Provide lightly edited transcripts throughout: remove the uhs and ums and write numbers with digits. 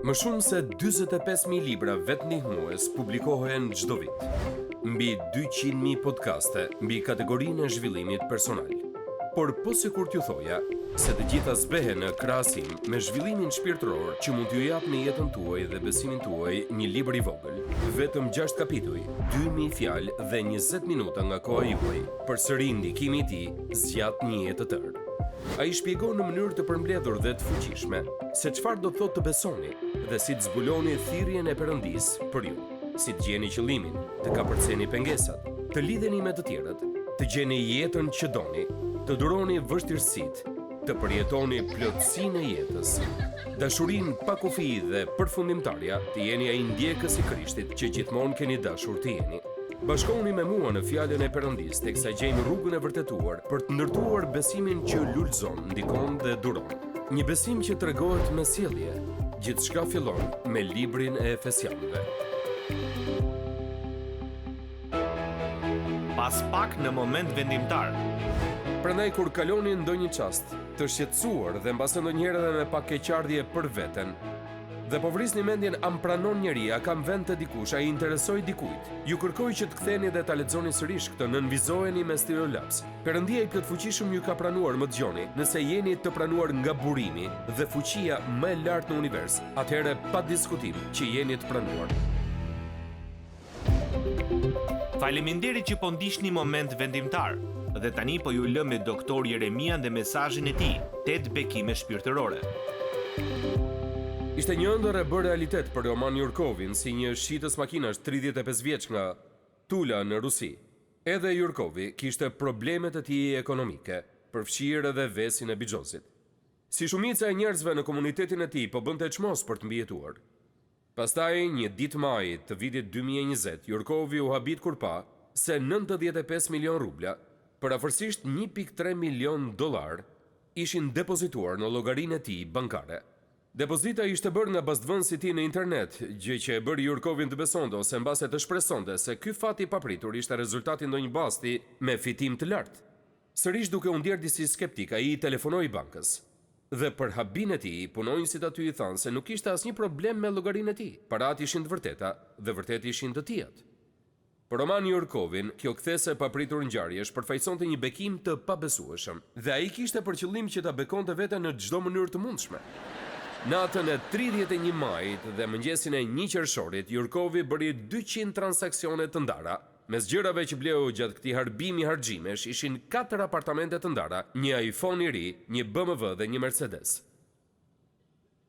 Më shumë se 45.000 libra vetëndihmues publikohen çdo vit. Mbi 200.000 podcaste mbi kategorinë e zhvillimit personal. Por po sikur t'ju thoja se të gjitha zbehen në krahasim me zhvillimin shpirtëror që mund t'ju japë në jetën tuaj dhe besimin tuaj një libër i vogël, vetëm 6 kapituj, 2000 fjalë dhe 20 minuta nga koha juaj, përsëri ndikimi i tij zgjat një jetë të tërë. Ai shpjegon në mënyrë të përmbledhur dhe të fuqishme se çfarë do të thotë të besoni dhe si të zbuloni thirrjen e Perëndisë për ju, si të gjeni qëllimin, të kapërceni pengesat, të lidheni me të tjerët, të gjeni jetën që doni, të duroni vështirësitë, të përjetoni plotësinë e jetës, dashurinë pa kufi dhe përfundimtarja, të jeni ai ndjekës i Krishtit që gjithmonë keni dashur të jeni. Bashkohuni me mua në Fjalën e Perëndisë teksa gjejmë rrugën e vërtetuar për të ndërtuar besimin që lulëzon, ndikon dhe duron. Një besim që tregohet me sjellje. Gjithçka fillon me librin e Efesianëve. Pas pak në moment vendimtar. Prandaj kur kaloni ndonjë çast të shqetësuar dhe mbase ndonjëherë edhe me pak keqardhje për veten, Dhe po vrisni mendjen a më pranon njeri, a kam vend te dikush, a i interesoj dikujt. Ju kërkoj që të ktheheni dhe ta lexoni sërish këtë, nënvizojeni me stilolaps. Perëndia i Plotfuqishëm ju ka pranuar, më dëgjoni, nëse jeni të pranuar nga burimi dhe fuqia më e lartë në univers, atëherë pa diskutim që jeni të pranuar. Faleminderit që po ndiqni Moment Vendimtar dhe tani po ju lë me Doktor Jeremian dhe mesazhin e tij, Tetë bekime shpirtërore. Ishte një ëndërr e bërë realitet për Roman Jurkovin si një shitës makinash 35 vjeç nga Tula në Rusi. Edhe Jurkovi kishte problemet e tij ekonomike, përfshirë edhe vesin e bixhozit. Si shumica e njerëzve në komunitetin e tij po bënte çmos për të mbijetuar. Pastaj, një ditë maji të vitit 2020, Jurkovi u habit kur pa se 95 milionë rubla, përafërsisht 1.3 milionë dollarë, ishin depozituar në llogarinë e tij bankare. Depozita ishte bërë nga bastvënësi i tij në internet, gjë që e bëri Jurkovin të besonte ose mbase të shpresonte se ky fat i papritur ishte rezultat i ndonjë basti me fitim të lartë. Sërish duke u ndjerë disi skeptik, ai i telefonoi bankës. Dhe për habinë e tij, punonjësit aty i thanë se nuk kishte asnjë problem me llogarinë e tij, paratë ishin të vërteta dhe vërtet ishin të tijat. Për Roman Jurkovin, kjo kthesë e papritur ngjarjesh përfaqësonte një bekim të pabesueshëm, dhe ai kishte për qëllim që ta bekonte veten në çdo mënyrë të mundshme. Natën e 31 majit dhe mëngjesin e një qershorit, Jurkovi bëri 200 transaksione të ndara. Mes gjërave që bleu gjatë këtij harbimi harxhimesh ishin katër apartamente të ndara, një iPhone i ri, një BMW dhe një Mercedes.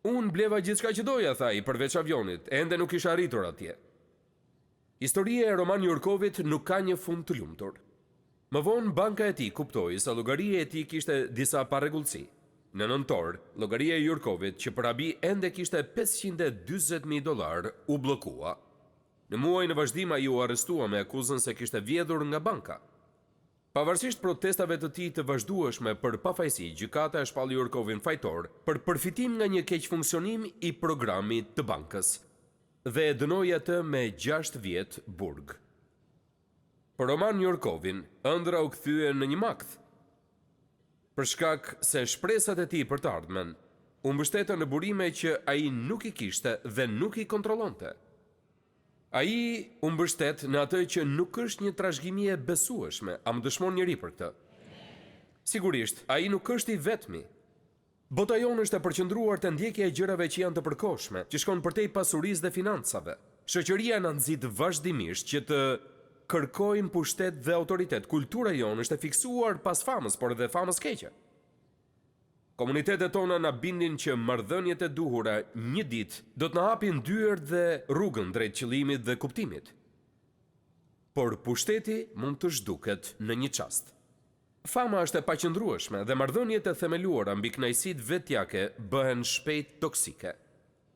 Unë bleva gjithçka që doja, tha ai, përveç avionit, ende nuk kisha arritur atje. Historia e Roman Jurkovit nuk ka një fund të lumtur. Më vonë, banka e tij kuptoi se llogaria e tij kishte disa parregullsi. Në nëntor, llogaria e Jurkovit, që për habi ende kishte 540.000 dollarë, u bllokua. Në muajin në vazhdim ai u arrestua me akuzën se kishte vjedhur nga banka. Pavarësisht protestave të tij të vazhdueshme për pafajësi, gjykata e shpalli Jurkovin fajtor për përfitim nga një keqfunksionim i programit të bankës dhe e dënoi atë me 6 vjet burg. Për Roman Jurkovin, ëndrra u kthye në një makth, për shkak se shpresat e tij për të ardhmen u mbështetën në burime që ai nuk i kishte dhe nuk i kontrollonte. Ai u mbështet në atë që nuk është një trashëgimi e besueshme, a më dëshmon njeri për këtë? Sigurisht, ai nuk është i vetmi. Bota jonë është e përqendruar te ndjekja e gjërave që janë të përkohshme, që shkon përtej pasurisë dhe financave. Shoqëria na nxit vazhdimisht që të kërkojmë pushtet dhe autoritet. Kultura jonë është e fiksuar pas famës, por edhe famës keqe. Komunitetet tona na bindin që marrëdhëniet e duhura një ditë do të na hapin dyert dhe rrugën drejt qëllimit dhe kuptimit. Por pushteti mund të zhduket në një çast. Fama është e paqëndrueshme dhe marrëdhëniet e themeluara mbi kënaqësitë vetjake bëhen shpejt toksike.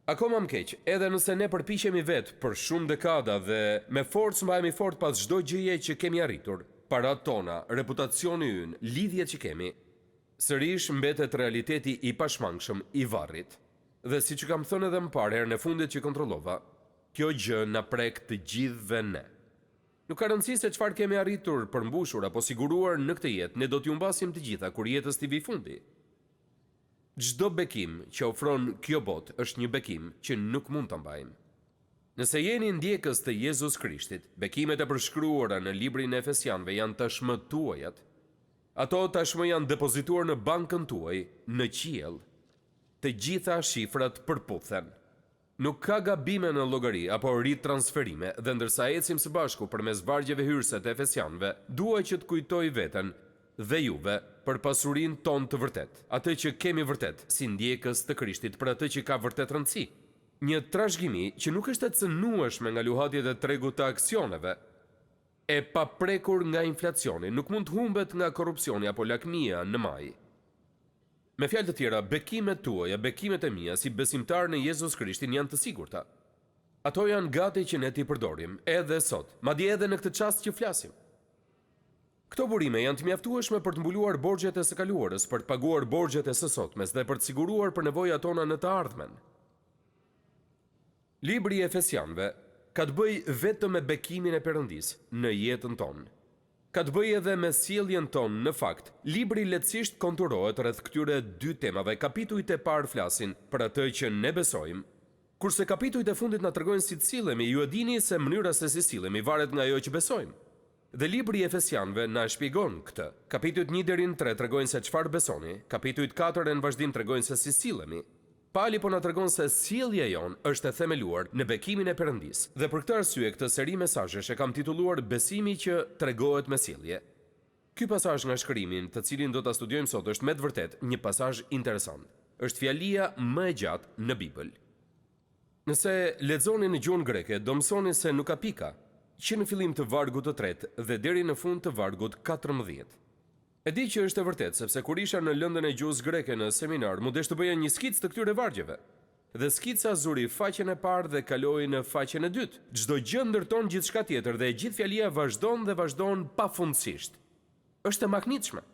Akoma më keq, edhe nëse ne përpiqemi vetë për shumë dekada dhe me forcë mbahemi fort pas çdo gjëje që kemi arritur, paratë tona, reputacioni ynë, lidhjet që kemi, sërish mbetet realiteti i pashmangshëm i varrit. Dhe siç ju kam thënë edhe më parë herën e fundit që kontrollova, kjo gjë na prek të gjithëve ne. Nuk ka rëndësi se çfarë kemi arritur, përmbushur apo siguruar në këtë jetë, ne do t'i humbasim të gjitha kur jetës t'i vijë fundi. Çdo bekim që ofron kjo botë është një bekim që nuk mund ta mbajmë. Nëse jeni ndjekës të Jezus Krishtit, bekimet e përshkruara në librin e Efesianëve janë tashmë tuajat. Ato tashmë janë depozituar në bankën tuaj në qiell. Të gjitha shifrat përputhen. Nuk ka gabime në llogari apo ritransferime dhe ndërsa ecim së bashku përmes vargjeve hyrëse të Efesianëve, dua që të kujtoj veten dhe juve për pasurinë tonë të vërtetë, atë që kemi vërtet si ndjekës të Krishtit për atë që ka vërtet rëndësi. Një trashëgimi që nuk është e cënueshme nga luhatjet e tregut të aksioneve, e paprekur nga inflacioni, nuk mund të humbet nga korrupsioni apo lakmia në majë. Me fjalë të tjera, bekimet tuaja, bekimet e mia si besimtarë në Jezus Krishtin janë të sigurta. Ato janë gati që ne t'i përdorim, edhe sot, madje edhe në këtë çast që flasim. Këto burime janë të mjaftueshme për të mbuluar borxhet e së kaluarës, për të paguar borxhet e së sotmes dhe për të siguruar për nevojat tona në të ardhmen. Libri i Efesianëve ka të bëjë vetëm me bekimin e Perëndisë në jetën tonë. Ka të bëjë edhe me sjelljen tonë, në fakt, libri lehtësisht konturohet rreth këtyre dy temave, kapitujt e parë flasin për atë që ne besojmë, kurse kapitujt e fundit na tregojnë si të sillemi, ju e dini se mënyra se si sillemi varet nga ajo që besojmë. Dhe libri i Efesianëve na e shpjegon këtë. Kapitujt një deri në tre tregojnë se çfarë besoni, kapitujt katër e në vazhdim tregojnë se si sillemi. Pali po na tregon se sjellja jonë është e themeluar në bekimin e Perëndisë, dhe për këtë arsye këtë seri mesazhesh e kam titulluar Besimi që tregohet me sjellje. Ky pasazh nga Shkrimi, të cilin do ta studiojmë sot është me të vërtetë një pasazh interesant. Është fjalia më e gjatë në Bibël. Nëse lexoni në gjuhën greke, do mësoni se nuk ka pika, që në fillim të vargut të tretë dhe deri në fund të vargut 14. E di që është e vërtetë, sepse kur isha në lëndën e gjuhës greke në seminar, m'u desh të bëja një skicë të këtyre vargjeve. Dhe skica zuri faqen e parë dhe kaloi në faqen e dytë. Çdo gjë ndërton gjithçka tjetër dhe e gjithë fjalia vazhdon dhe vazhdon pafundësisht. Është e mahnitshme.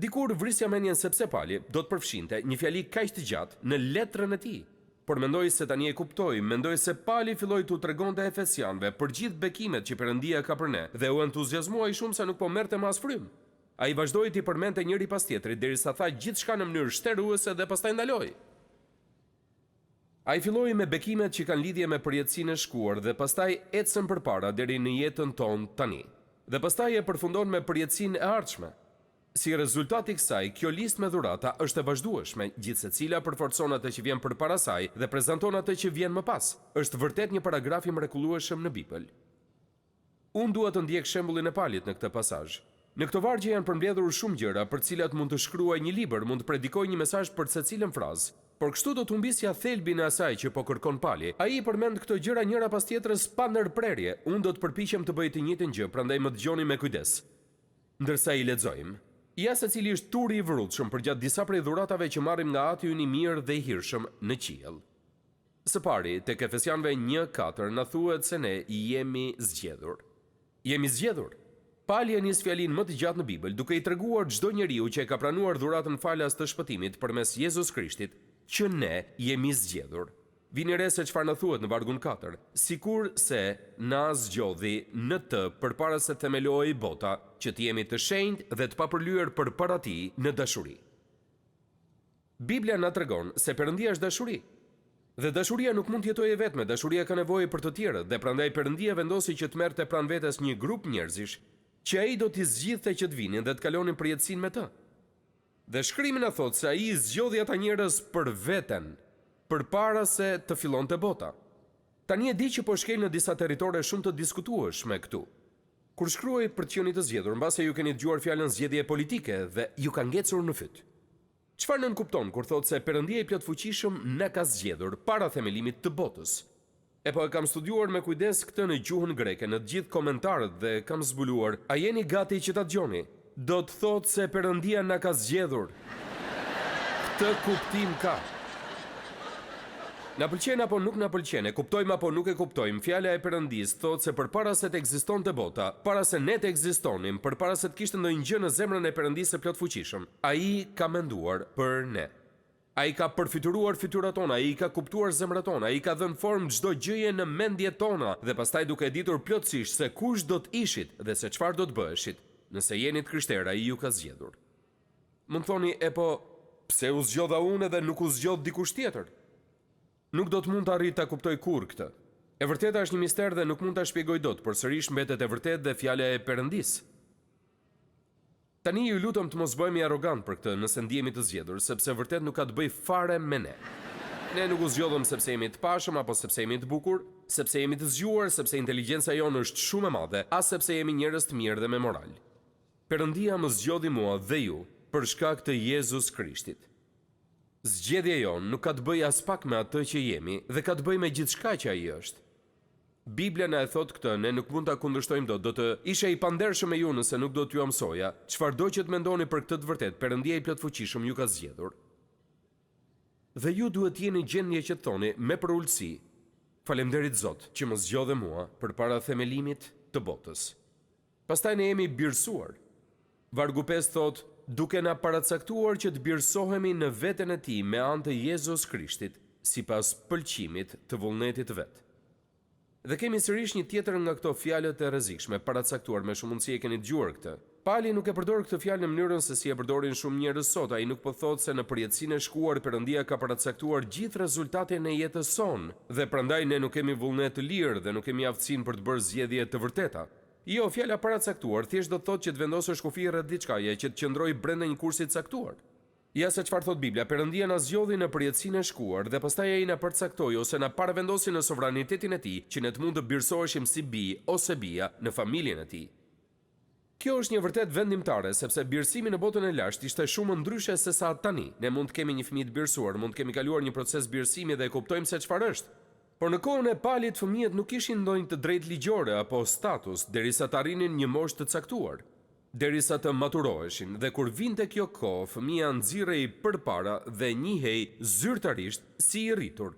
Dikur vrisja mendjen se pse Pali do të përfshinte një fjali kaq të gjatë në letrën e tij. Por mendoj se tani e kuptoj, mendoj se Pali filloi t'u tregonte Efesianëve për gjithë bekimet që Perëndia ka për ne dhe u entuziazmua aq shumë sa nuk po merrte më as frymë. Ai vazhdoi t'i përmendte njëri pas tjetrit derisa tha gjithçka në mënyrë shteruese dhe pastaj ndaloi. Ai filloi me bekimet që kanë lidhje me përjetësinë e shkuar dhe pastaj ecën përpara deri në jetën tonë tani. Dhe pastaj e përfundon me përjetësinë e ardhshme. Si rezultat i kësaj, kjo listë me dhurata është e vazhdueshme, gjithsecila përforcon atë që vjen përpara saj dhe prezanton atë që vjen më pas. Është vërtet një paragraf i mrekullueshëm në Bibël. Unë dua të ndjek shembullin e Palit në këtë pasazh. Në këto vargje janë përmbledhur shumë gjëra për të cilat mund të shkruaj një libër, mund të predikoj një mesazh për secilën frazë. Por kështu do të humbisja thelbin e asaj që po kërkon Pali. Ai i përmend këto gjëra njëra pas tjetrës pa ndërprerje. Unë do të përpiqem të bëj të njëjtën gjë, prandaj më dëgjoni me kujdes. Ndërsa i lexojmë, ja se cili është turi i vrullshëm përgjatë disa prej dhuratave që marrim nga Ati ynë i mirë dhe i hirshëm në qiell. Së pari, tek Efesianëve një, katër na thuhet se ne jemi zgjedhur. Jemi zgjedhur! Pali e nis fjalinë më të gjatë në Bibël, duke i treguar çdo njeriu që e ka pranuar dhuratën falas të shpëtimit përmes Jezus Krishtit, që ne jemi zgjedhur. Vini re se çfarë na thuhet në vargun katër, Sikurse na zgjodhi në të përpara se të themelohej bota, që të jemi të shenjtë dhe të papërlyer përpara Tij në dashuri. Bibla na tregon se Perëndia është dashuri. Dhe dashuria nuk mund të jetojë e vetme, dashuria ka nevojë për të tjerët dhe prandaj Perëndia vendosi që të merrte pranë vetes një grup njerëzish që ai do t'i zgjidhte që të vinin dhe të kalonin përjetësinë me të. Dhe Shkrimi na thotë se ai i zgjodhi ata njerëz për veten, përpara se të fillonte bota. Tani e di që po shkel në disa territore shumë të diskutueshme këtu. Kur shkruaj për të qenit të zgjedhur, mbase ju keni dëgjuar fjalën zgjedhje politike dhe ju ka ngecur në fyt. Çfarë nënkupton kur thotë se Perëndia i Plotfuqishëm na ka zgjedhur para themelimit të botës? E po e kam studiuar me kujdes këtë në gjuhën greke në të gjithë komentarët dhe kam zbuluar, a jeni gati që ta dëgjoni? Do të thotë se Perëndia na ka zgjedhur. Këtë kuptim ka. Na pëlqen apo nuk na pëlqen, e kuptojmë apo nuk e kuptojmë, fjala e Perëndisë thotë se përpara se të ekzistonte bota, para se ne të ekzistonim, përpara se të kishte ndonjë gjë në zemrën e Perëndisë së Plotfuqishëm, Ai ka menduar për ne. Ai ka përfytyruar fytyrat tona, ai i ka kuptuar zemrat tona, ai i ka dhënë formë çdo gjëje në mendjet tona dhe pastaj duke e ditur plotësisht se kush do të ishit dhe se çfarë do të bëheshit, nëse jeni të krishterë ai ju ka zgjedhur. Mund të thoni, epo, Pse u zgjodha unë edhe nuk u zgjodh dikush tjetër? Nuk do të mund të arrij ta kuptoj kurrë këtë. E vërteta është një mister dhe nuk mund ta shpjegoj dot, por sërish mbetet e vërtetë dhe fjala e Perëndisë. Tani ju lutem të mos bëhemi arrogantë për këtë nëse ndihemi të zgjedhur, sepse vërtet nuk ka të bëjë fare me ne. Ne nuk u zgjodhëm sepse jemi të pashëm apo sepse jemi të bukur, sepse jemi të zgjuar, sepse inteligjenca jonë është shumë e madhe, as sepse jemi njerëz të mirë dhe me moral. Perëndia më zgjodhi mua dhe ju për shkak të Jezus Krishtit. Zgjedhja jonë nuk ka të bëjë aspak me atë që jemi dhe ka të bëjë me gjithçka që Ai është. Bibla na e thotë këtë, ne nuk mund ta kundërshtojmë dot, do të isha i pandershëm me ju nëse nuk do t'jua mësoja, çfarëdo që të mendoni për këtë të vërtetë, Perëndia i Plotfuqishëm ju ka zgjedhur. Dhe ju duhet të jeni në gjendje që të thoni me përulësi, Faleminderit Zot që më zgjodhe mua përpara themelimit të botës. Pastaj ne jemi birësuar. Vargu pesë thotë, Duke na paracaktuar që të birësohemi në veten e tij me anë të Jezus Krishtit, sipas pëlqimit të vullnetit të vet. Dhe kemi sërish një tjetër nga këto fjalët e rrezikshme, paracaktuar, me shumë mundësi e keni dëgjuar këtë. Pali nuk e përdor këtë fjalë në mënyrën se si e përdorin shumë njerëz sot, ai nuk po thotë se në përjetësinë e shkuar Perëndia ka paracaktuar gjithë rezultatin e jetës sonë, dhe prandaj ne nuk kemi vullnet të lirë dhe nuk kemi aftësinë për të bërë zgjedhje të vërteta. Jo, fjala paracaktuar thjesht do të thotë që të vendosësh kufij rreth diçkaje që të qëndrojë brenda një kursi të caktuar. Ja se çfarë thotë Bibla, Perëndia na zgjodhi në përjetësinë e shkuar dhe pastaj Ai na përcaktoi ose na paravendosi në sovranitetin e Tij që ne të mund të birësoheshim si bij ose bija në familjen e Tij. Kjo është një e vërtetë vendimtare, sepse birësimi në botën e lashtë ishte shumë më ndryshe sesa tani. Ne mund të kemi një fëmijë të birësuar, mund të kemi kaluar një proces birësimi dhe e kuptojmë se çfarë është. Por në kohën e Palit fëmijët nuk kishin ndonjë të drejtë ligjore apo status derisa të arrinin një moshë të caktuar, derisa të maturoheshin dhe kur vinte kjo kohë fëmija nxirrej përpara dhe njihej zyrtarisht si i rritur,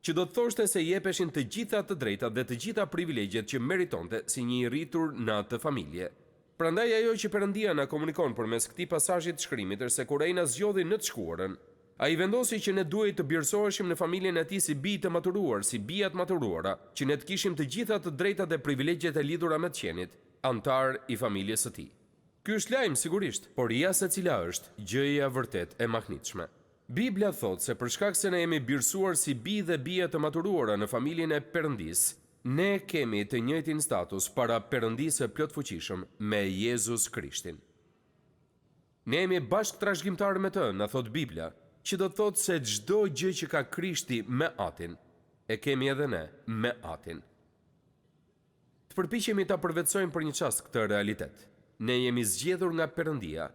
që do të thoshte se i jepeshin të gjitha të drejtat dhe të gjitha privilegjet që meritonte si një i rritur në atë familje. Prandaj ajo që Perëndia na komunikon përmes këtij pasazhi të Shkrimit është se kur Ai na zgjodhi në të shkuarën, Ai vendosi që ne duhej të birësoheshim në familjen e Tij si bij të maturuar, si bija të maturuara, që ne të kishim të gjitha të drejtat dhe privilegjet e lidhura me të qenit anëtar i familjes së Tij. Ky është lajm, sigurisht, por ja se cila është gjëja vërtet e mahnitshme. Bibla thotë se për shkak se ne jemi birësuar si bij dhe bija të maturuara në familjen e Perëndisë, ne kemi të njëjtin status para Perëndisë së Plotfuqishëm me Jezus Krishtin. Ne jemi bashkëtrashëgimtarë me të, na thotë Bibla, që do të thotë se çdo gjë që ka Krishti me Atin, e kemi edhe ne me Atin. Të përpiqemi ta përvetësojmë për një çast këtë realitet. Ne jemi zgjedhur nga Perëndia.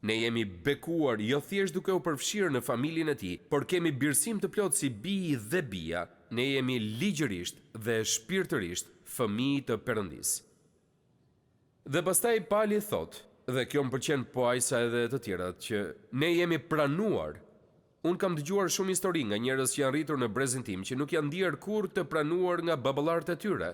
Ne jemi bekuar jo thjesht duke u përfshirë në familjen e Tij, por kemi birësim të plotë si bij dhe bija, ne jemi ligjërisht dhe shpirtërisht fëmijë të Perëndisë. Dhe pastaj Pali thotë, dhe kjo më pëlqen po aq sa edhe të tjerat, që ne jemi pranuar. Unë kam dëgjuar shumë histori nga njerëz që janë rritur në brezin tim që nuk janë ndier kurrë të pranuar nga baballarët e tyre.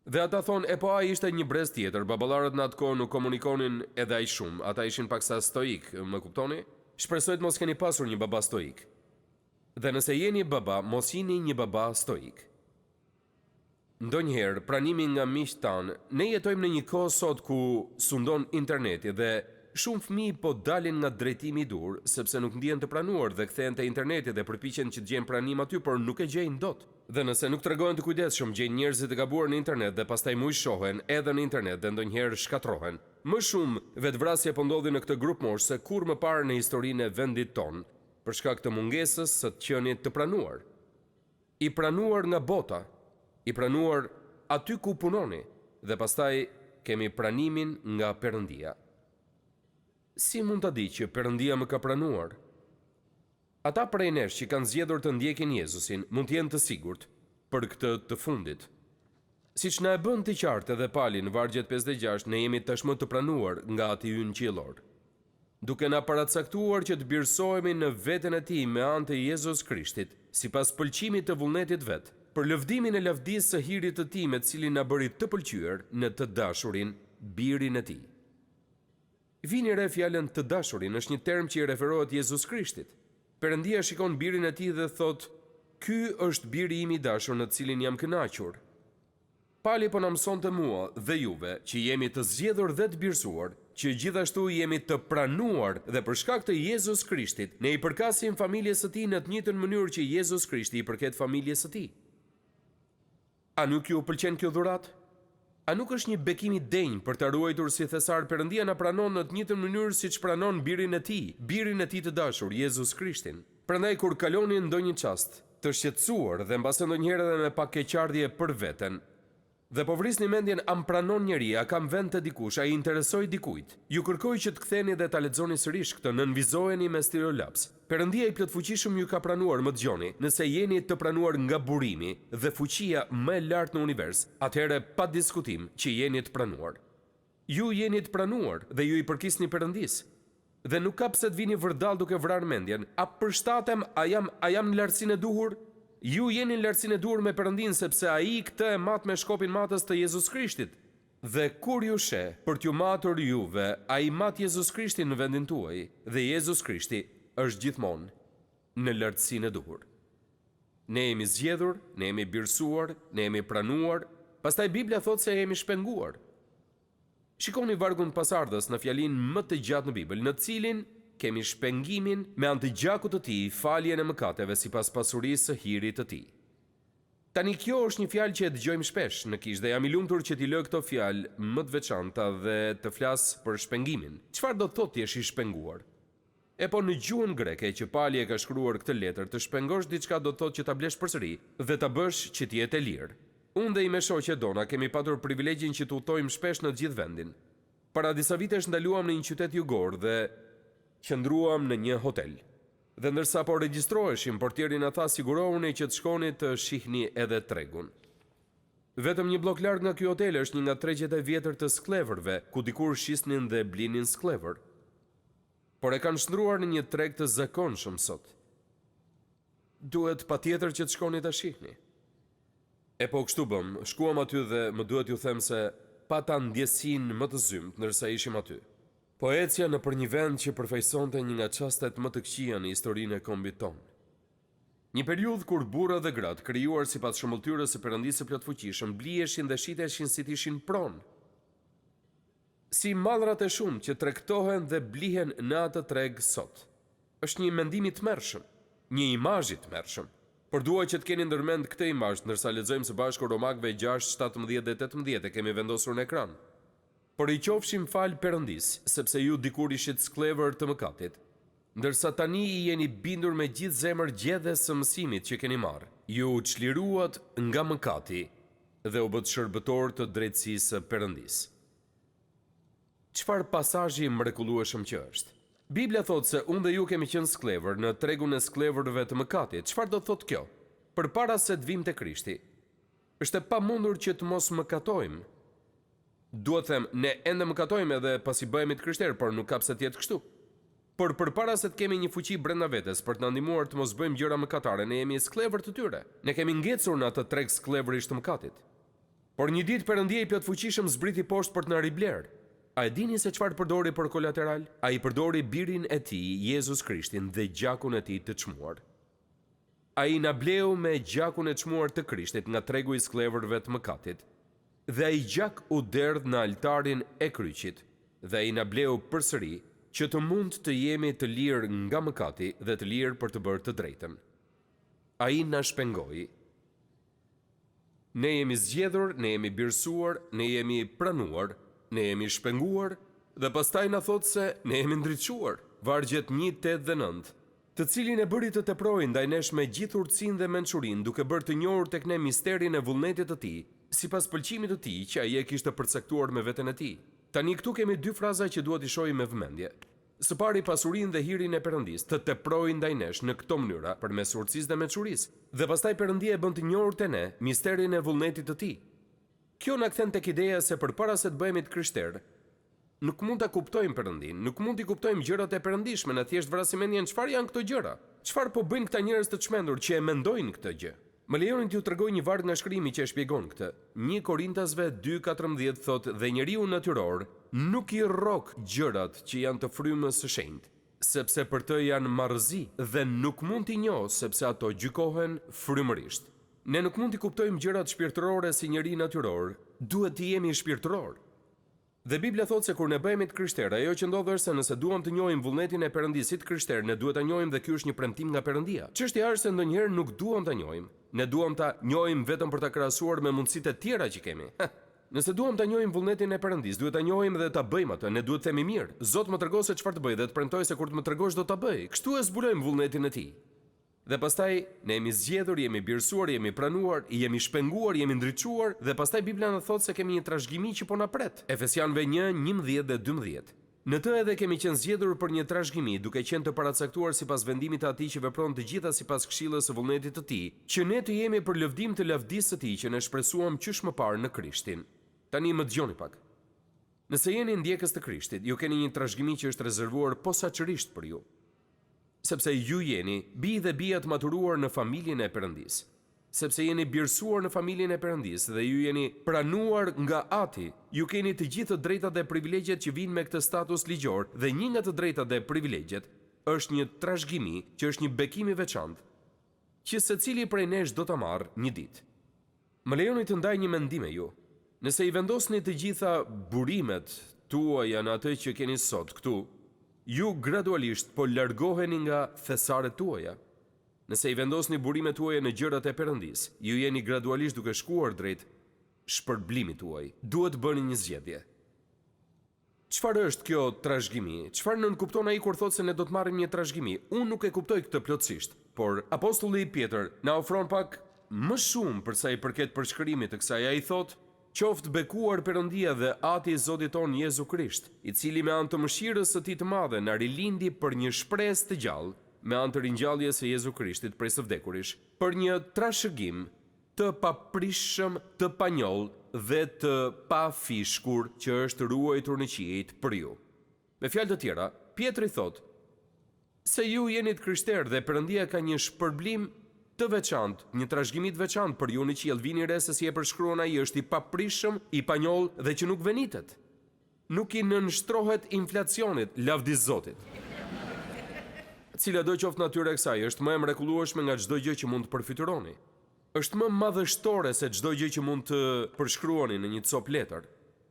Dhe ata thonë, e po ai ishte një brez tjetër, baballarët në atë kohë nuk komunikonin edhe aq shumë, ata ishin paksa stoikë, më kuptoni? Shpresoj të mos keni pasur një baba stoik. Dhe nëse jeni baba, mos jini një baba stoik. Ndonjëherë, pranimi nga miqtë tanë, ne jetojmë në një kohë sot ku sundon interneti dhe shumë fëmijë po dalin nga drejtimi i duhur sepse nuk ndihen të pranuar dhe kthehen te interneti dhe përpiqen që të gjejnë pranim aty por nuk e gjejnë dot. Dhe nëse nuk tregohen të kujdesshëm gjejnë njerëzit e gabuar në internet dhe pastaj mujshohen edhe në internet dhe ndonjëherë shkatërrohen. Më shumë vetëvrasje po ndodhin në këtë grupmoshë se kurrë më parë në historinë e vendit tonë për shkak të mungesës së të qenit të pranuar. I pranuar nga bota, i pranuar aty ku punoni dhe pastaj kemi pranimin nga Perëndia. Si mund ta di që Perëndia më ka pranuar? Ata prej nesh që kanë zgjedhur të ndjekin Jezusin mund të jenë të sigurt për këtë të fundit. Siç na e bën të qartë edhe Pali në vargjet 56, ne jemi tashmë të pranuar nga Ati ynë qiellor. Duke na paracaktuar që të birësohemi në veten e Tij me anë të Jezus Krishtit, sipas pëlqimit të vullnetit vet, për lëvdimin e lavdisë së hirit të Tij me të cilin na bëri të pëlqyer në të dashurin, Birin e Tij. Vini re fjalën të dashurin është një term që i referohet Jezus Krishtit. Perëndia shikon Birin e Tij dhe thotë, Ky është Biri im i dashur në të cilin jam kënaqur. Pali po na mësonte mua dhe juve, që jemi të zgjedhur dhe të birësuar, që gjithashtu jemi të pranuar dhe për shkak të Jezus Krishtit, ne i përkasim familjes së Tij në të njëjtën mënyrë që Jezus Krishti i përket familjes së Tij. A nuk ju pëlqen kjo dhuratë? A nuk është një bekim i denjë për ta ruajtur si thesar Perëndia na pranon në të njëjtën mënyrë siç pranon Birin e Tij, Birin e Tij të dashur, Jezus Krishtin. Prandaj kur kaloni ndonjë çast të shqetësuar dhe mbase ndonjëherë edhe me pak keqardhje për veten, Dhe po vrisni mendjen a më pranon njeri, a kam vend te dikush, a i interesoj dikujt. Ju kërkoj që të ktheni dhe ta lexoni sërish këtë, nënvizojeni me stilolaps. Perëndia i Plotfuqishëm ju ka pranuar, më dëgjoni, nëse jeni të pranuar nga burimi dhe fuqia më e lartë në univers, atëherë pa diskutim që jeni të pranuar. Ju jeni të pranuar dhe ju i përkisni Perëndisë. Dhe nuk ka pse të vini vërdallë duke vrarë mendjen, a përshtatem, a jam, a jam në lartësinë e duhur? Ju jeni në lartësinë e duhur me Perëndinë sepse Ai këtë e mat me shkopin matës të Jezus Krishtit. Dhe kur ju sheh për t'ju matur juve, Ai mat Jezus Krishtin në vendin tuaj, dhe Jezus Krishti është gjithmonë në lartësinë e duhur. Ne jemi zgjedhur, ne jemi birësuar, ne jemi pranuar, pastaj Bibla thotë se jemi shpenguar. Shikoni vargun pasardhës në fjalinë më të gjatë në Bibël, në të cilin kemi shpengimin me anë të gjakut të tij, faljen e mëkateve sipas pasurisë së hirit të tij. Tani kjo është një fjalë që e dëgjojmë shpesh në kishë dhe jam i lumtur që t'i lë këto fjalë më të veçanta dhe të flas për shpengimin. Çfarë do të thotë të jesh i shpenguar? E po në gjuhën greke që Pali e ka shkruar këtë letër të shpengosh diçka do të thotë që ta blesh përsëri dhe ta bësh që të jetë e lirë. Unë dhe ime shoqe Dona kemi patur privilegjin që të udhëtojmë shpesh në të gjithë vendin. Para disa vitesh ndaluam në një qytet jugor dhe qëndruam në një hotel. Dhe ndërsa po regjistroheshim, portieri na tha sigurohuni që të shkoni të shihni edhe tregun. Vetëm një bllok larg nga ky hotel është një nga tregjet e vjetër të skllevërve, ku dikur shisnin dhe blinin skllevër. Por e kanë shndërruar në një treg të zakonshëm sot. Duhet patjetër që të shkoni ta shihni. E po kështu bëmë, shkuam aty dhe më duhet t'ju them se pata ndjesinë më të zymtë ndërsa ishim aty. Po ecja nëpër një vend që përfaqësonte një nga çastet më të këqija në historinë e kombit tonë. Një periudhë kur burrat dhe gratë, krijuar sipas shëmbëlltyrës së Perëndisë së Plotfuqishëm, bliheshin dhe shiteshin si të ishin pronë. Si mallrat e shumtë që tregtohen dhe blihen në atë treg sot. Është një mendim i tmerrshëm. Një imazh i tmerrshëm. Por dua që të keni ndërmend këtë imazh ndërsa lexojmë së bashku Romakëve gjashtë, 17 dhe 18 e kemi vendosur në ekran. Por i qofshim falë Perëndisë, sepse ju dikur ishit skllevër të mëkatit, ndërsa tani i jeni bindur me gjithë zemër gjedhes së mësimit që keni marrë. Ju u çliruat nga mëkati dhe u bëtë shërbëtorë të drejtësisë së Perëndisë. Çfarë pasazhi i mrekullueshëm që është! Bibla thotë se unë dhe ju kemi qenë skllevër në tregun e skllevërve të mëkatit. Çfarë do të thotë kjo? Përpara se të vijmë te Krishti, është e pamundur që të mos mëkatojmë. Dua të them, ne ende mëkatojmë edhe pasi bëhemi të krishterë, por nuk ka pse të jetë kështu. Por përpara se të kemi një fuqi brenda vetes për të na ndihmuar të mos bëjmë gjëra mëkatare, ne jemi skllevër të tyre. Ne kemi ngecur në atë treg skllevërish të mëkatit. Por një ditë Perëndia i Plotfuqishëm zbriti poshtë për të na riblerë. A e dini se çfarë përdori për kolateral? Ai përdori Birin e Tij, Jezus Krishtin dhe gjakun e Tij të çmuar. Ai na bleu me gjakun e çmuar të Krishtit nga tregu i skllevërve të mëkatit. Dhe ai gjak u derdh në altarin e kryqit, dhe ai na bleu përsëri që të mund të jemi të lirë nga mëkati dhe të lirë për të bërë të drejtën. Ai na shpengoi. Ne jemi zgjedhur, ne jemi birësuar, ne jemi pranuar, ne jemi shpenguar dhe pastaj na thotë se ne jemi ndriçuar. Vargjet një, tetë dhe nëntë. Të cilin e bëri të teprojë ndaj nesh me gjithë urtësinë dhe mençurinë, duke bërë të njohur tek ne misterin e vullnetit të tij, sipas pëlqimit të tij, që ai e kishte përcaktuar me veten e tij. Tani këtu kemi dy fraza që dua t'i shohim me vëmendje. Së pari pasurinë dhe hirin e Perëndisë, të teprojë ndaj nesh në këto mënyra, përmes urtësisë dhe mençurisë. Dhe pastaj Perëndia e bën të njohur te ne misterin e vullnetit të tij. Kjo na kthen tek ideja se përpara se të bëhemi të krishterë, Nuk mund ta kuptojmë Perëndinë, nuk mund t'i kuptojmë gjërat e perëndishme, ne thjesht vrasim mendjen çfarë janë këto gjëra? Çfarë po bëjnë këta njerëz të çmendur që e mendojnë këtë gjë? Më lejoni t'ju tregoj një varg nga Shkrimi që e shpjegon këtë. Një Korintasve dy 14 thotë dhe njeriu natyror nuk i rrok gjërat që janë të frymës së shenjtë, sepse për të janë marrëzi dhe nuk mund t'i njohë sepse ato gjykohen frymërisht. Ne nuk mund t'i kuptojmë gjërat shpirtërore si njeri natyror, duhet të jemi shpirtërorë. Dhe Bibla thotë se kur ne bëhemi të krishterë, ajo që ndodh është se nëse duam të njohim vullnetin e Perëndisë si të krishterë, ne duhet ta njohim dhe ky është një premtim nga Perëndia. Çështja është se ndonjëherë nuk duam ta njohim. Ne duam ta njohim vetëm për ta krahasuar me mundësitë e tjera që kemi. Heh. Nëse duam ta njohim vullnetin e Perëndisë, duhet ta njohim dhe ta bëjmë atë. Ne duhet të themi mirë, Zot më trego se çfarë të bëj dhe të premtoj se kur të më tregosh do ta bëj. Kështu e zbulojmë vullnetin e Tij. Dhe pastaj, ne jemi zgjedhur, jemi birësuar, jemi pranuar, jemi shpenguar, jemi ndriçuar, dhe pastaj Bibla na thotë se kemi një trashëgimi që po na pret. Efesianëve një, 11 dhe 12. Në të edhe kemi qenë zgjedhur për një trashëgimi, duke qenë të paracaktuar sipas vendimit të Atij që vepron të gjitha sipas këshillës së vullnetit të Tij, që ne të jemi për lëvdim të lavdisë së Tij që ne shpresuam qysh më parë në Krishtin. Tani më dëgjoni pak. Nëse jeni ndjekës të Krishtit, ju keni një trashëgimi që është rezervuar posaçërisht për ju. Sepse ju jeni bij dhe bija të maturuar në familjen e Perëndisë. Sepse jeni birësuar në familjen e Perëndisë dhe ju jeni pranuar nga Ati, ju keni të gjithë të drejtat dhe privilegjet që vijnë me këtë status ligjor dhe një nga të drejtat dhe privilegjet është një trashëgimi që është një bekim i veçantë që secili prej nesh do ta marrë një ditë. Më lejoni të ndaj një mendim me ju. Nëse i vendosni të gjitha burimet tuaja në atë që keni sot këtu, ju gradualisht po largoheni nga thesaret tuaja. Nëse i vendosni burimet tuaja në gjërat e Perëndisë, ju jeni gradualisht duke shkuar drejt shpërblimit tuaj. Duhet të bëni një zgjedhje. Çfarë është kjo trashëgimi? Çfarë nënkupton ai kur thotë se ne do të marrim një trashëgimi? Unë nuk e kuptoj këtë plotësisht, por apostulli Pjetër na ofron pak më shumë për sa i përket përshkrimit të kësaj. Ai thotë, Qoftë bekuar Perëndia dhe Ati i Zotit tonë Jezu Krisht, i cili me anë të mëshirës së tij të madhe na rilindi për një shpresë të gjallë, me anë të ringjalljes së Jezu Krishtit prej së vdekurish, për një trashëgim të paprishshëm, të panjollë dhe të pafishkur që është ruajtur në qiejt për ju. Me fjalë të tjera, Pjetri thotë se ju jeni të krishterë dhe Perëndia ka një shpërblim të veçantë, një trashëgimi të veçantë për ju në qiell. Vini re se si e përshkruan ai, është i paprishshëm, i panjollë dhe që nuk venitet. Nuk i nënshtrohet inflacionit, lavdi Zotit. Cilado qoftë natyra e kësaj, është më e mrekullueshme nga çdo gjë që mund të përfytyroni. Është më madhështore se çdo gjë që mund të përshkruani në një copë letër.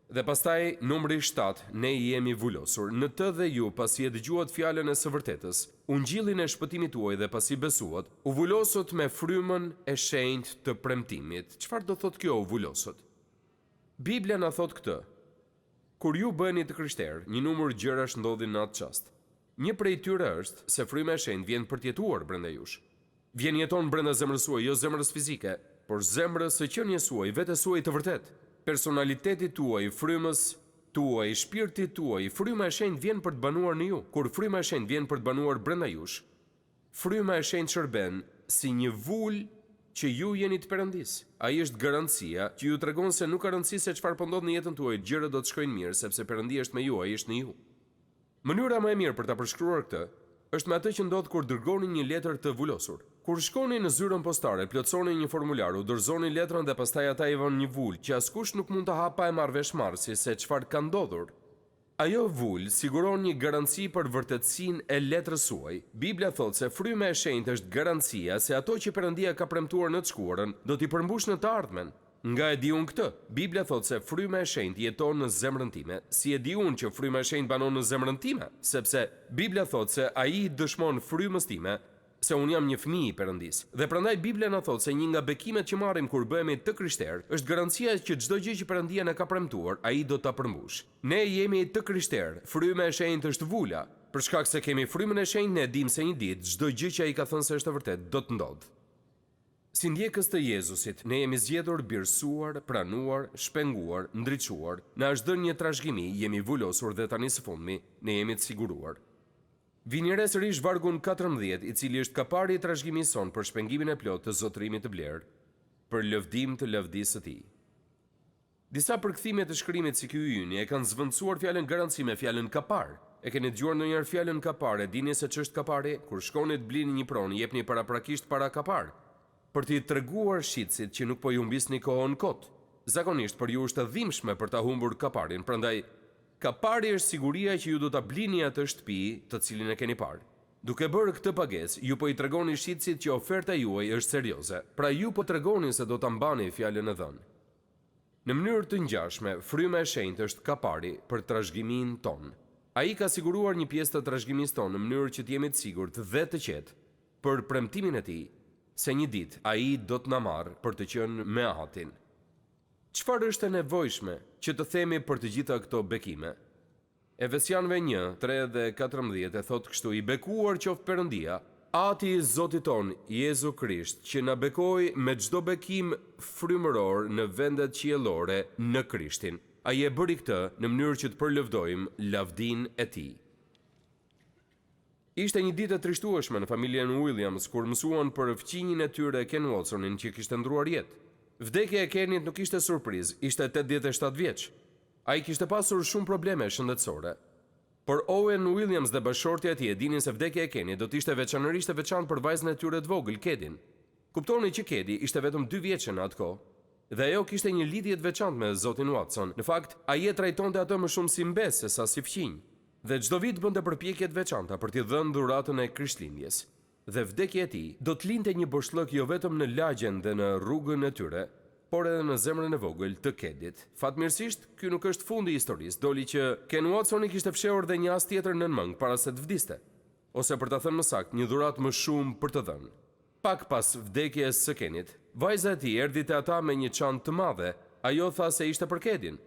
Dhe pastaj, numri shtatë, ne i jemi vulosur. Në të dhe ju, pasi e dëgjuat fjalën e së vërtetës, ungjillin e shpëtimit tuaj dhe pasi besuat, u vulosët me frymën e shenjtë të premtimit. Çfarë do thotë kjo u vulosët? Bibla na thotë këtë, Kur ju bëheni të krishterë, një numër gjërash ndodhin në atë çast. Një prej tyre është se Fryma e Shenjtë vjen për të jetuar brenda jush. Vjen jeton brenda zemrës suaj, jo zemrës fizike, por zemrës së qenies suaj, vetes suaj të vërtetë, personalitetit tuaj, frymës tuaj, shpirtit tuaj. Fryma e Shenjtë vjen për të banuar në ju. Kur Fryma e Shenjtë vjen për të banuar brenda jush, Fryma e Shenjtë shërben si një vulë që ju jeni të Perëndisë. Ai është garancia që ju tregon se nuk ka rëndësi se çfarë po ndodh në jetën tuaj, gjërat do të shkojnë mirë, sepse Perëndia është me ju, Ai është në ju. Mënyra më e mirë për ta përshkruar këtë është me atë që ndodh kur dërgoni një letër të vulosur. Kur shkoni në zyrën postare, plotësoni një formular, u dorëzoni letrën dhe pastaj ata i vënë një vulë që askush nuk mund ta hapë pa e marrë vesh marrësi se çfarë ka ndodhur. Ajo vulë siguron një garanci për vërtetësinë e letrës suaj. Bibla thotë se Fryma e Shenjtë është garancia se ato që Perëndia ka premtuar në të shkuarën, do t'i përmbushë në të ardhmen. Nga e di unë këtë? Bibla thotë se Fryma e Shenjtë jeton në zemrën time. Si e di unë që Fryma e Shenjtë banon në zemrën time? Sepse Bibla thotë se Ai i dëshmon frymës time se unë jam një fëmijë i Perëndisë. Dhe prandaj Bibla na thotë se një nga bekimet që marrim kur bëhemi të krishterë është garancia që çdo gjë që Perëndia na ka premtuar, Ai do ta përmbushë. Ne jemi të krishterë, Fryma e Shenjtë është vula. Për shkak se kemi Frymën e Shenjtë ne e dimë se një ditë çdo gjë që Ai ka thënë se është e vërtetë do të ndodhë. Si ndjekës të Jezusit, ne jemi zgjedhur, birësuar, pranuar, shpenguar, ndriçuar, na është dhënë një trashëgimi, jemi vulosur dhe tani së fundmi, ne jemi të siguruar. Vini re sërish vargun 14, i cili është kapari i trashëgimisë sonë për shpengimin e plotë të zotërimit të blerë, për lëvdim të lavdisë së tij. Disa përkthime të shkrimit si ky i yni e kanë zëvendësuar fjalën garanci me fjalën kapar. E keni dëgjuar ndonjëherë fjalën kapar, e dini se ç'është kapari? Kur shkoni të blini një pronë, jepni paraprakisht para kapar. Për t'i treguar shitësit që nuk po i humbisni kohën kot. Zakonisht për ju është e dhimbshme për ta humbur kaparin, prandaj Kapari është siguria që ju do ta blini atë shtëpi të cilin e keni parë. Duke bërë këtë pagesë, ju po i tregoni shitësit që oferta juaj është serioze. Pra ju po tregoni se do ta mbani fjalën e dhënë. Në mënyrë të ngjashme, Fryma e Shenjtë është kapari për trashëgiminë tonë. Ai ka siguruar një pjesë të trashëgimisë tonë në mënyrë që të jemi të sigurt dhe të qetë për premtimin e Tij se një ditë Ai do të na marrë për të qenë me Atin. Çfarë është e nevojshme që të themi për të gjitha këto bekime? Efesianëve një, tre dhe 14 e thotë kështu, I bekuar qoftë Perëndia, Ati i Zotit tonë, Jezu Krisht, që na bekoi me çdo bekim frymëror në vendet qiellore në Krishtin. Ai e bëri këtë në mënyrë që të përlëvdojmë lavdinë e Tij. Ishte një ditë e trishtueshme në familjen Williams kur mësuan për fqinjin e tyre Ken Watsonin që kishte ndërruar jetë. Vdekja e Kenit nuk ishte surprizë, ishte 87 vjeç. Ai kishte pasur shumë probleme shëndetësore. Por Owen Williams dhe bashkëshortja e tij e dinin se vdekja e Kenit do të ishte veçanërisht e veçantë për vajzën e tyre të vogël, Kedin. Kuptoni që Kedi ishte vetëm dy vjeçe në atë kohë. Dhe ajo kishte një lidhje të veçantë me zotin Watson. Në fakt, ai e trajtonte atë më shumë si mbesë sesa si fqinj. Dhe çdo vit bënte përpjekje të veçanta për t'i dhënë dhuratën e Krishtlindjes. Dhe vdekja e tij do të linte një boshllëk jo vetëm në lagjen dhe në rrugën e tyre, por edhe në zemrën e vogël të Kedit. Fatmirësisht, ky nuk është fundi i historisë, doli që Ken Watsoni kishte fshehur dhe një as tjetër nën mëngë para se të vdiste. Ose për ta thënë më saktë, një dhuratë më shumë për të dhënë. Pak pas vdekjes së Kenit, vajza e tij erdhi te ata me një çantë të madhe, ajo tha se ishte për Kedin.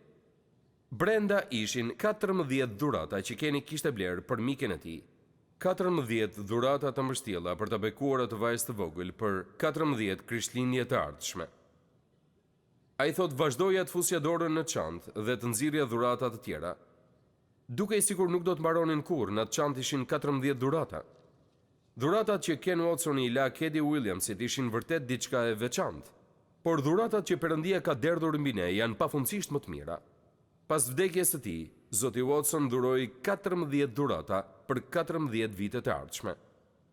Brenda ishin 14 dhurata që Keni kishte blerë për miken e tij. 14 dhurata të mbështjella për ta bekuar atë vajzë të vogël për 14 Krishtlindje të ardhshme. Ai thotë vazhdoja të fusja dorën në çantë dhe të nxirrja dhurata të tjera. Dukej sikur nuk do të mbaronin kurrë, në atë çantë ishin 14 dhurata. Dhuratat që Ken Watsoni i la Kedi Williamsit ishin vërtet diçka e veçantë. Por dhuratat që Perëndia ka derdhur mbi ne janë pafundësisht më të mira. Pas vdekjes së tij, zoti Watson dhuroi 14 dhurata për 14 vitet e ardhshme.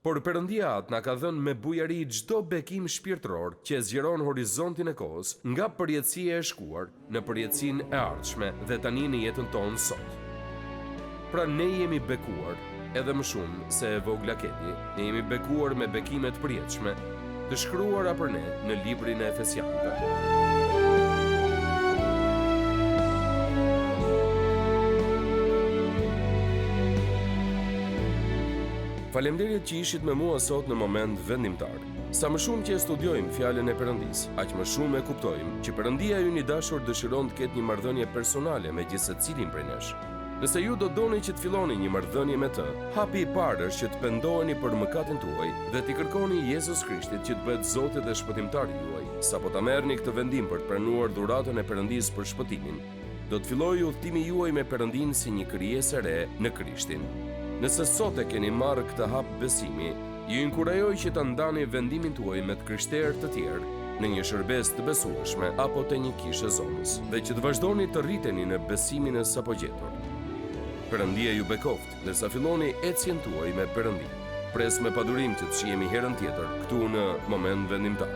Por Perëndia Atë na ka dhënë me bujari çdo bekim shpirtëror që e zgjeron horizontin e kohës nga përjetësia e shkuar në përjetësinë e ardhshme dhe tani në jetën tonë sot. Pra ne jemi bekuar edhe më shumë se e vogla Kedi, ne jemi bekuar me bekime të përjetshme, të shkruara për ne në librin e Efesianëve. Faleminderit që ishit me mua sot në moment vendimtar. Sa më shumë që e studiojmë fjalën e Perëndisë, aq më shumë e kuptojmë që Perëndia ynë i dashur dëshiron të ketë një marrëdhënie personale me gjithsecilin prej nesh. Nëse ju do doni që të filloni një marrëdhënie me të, hapi i parë është që të pendoheni për mëkatin tuaj dhe t'i kërkoni Jezus Krishtit që të bëhet Zoti dhe Shpëtimtari juaj. Sapo ta merrni këtë vendim për të pranuar dhuratën e Perëndisë për shpëtimin, do të fillojë udhëtimi juaj me Perëndinë si një krijesë e re në Krishtin. Nëse sot e keni marrë këtë hap besimi, ju inkurajoj që ta ndani vendimin tuaj me të krishterë të tjerë në një shërbesë të besueshme apo te një kishë e zonës dhe që të vazhdoni të rriteni në besimin e sapogjetur. Perëndia ju bekoftë, ndërsa filloni ecjen tuaj me Perëndinë. Pres me padurim që të shihemi herën tjetër këtu në Moment Vendimtar.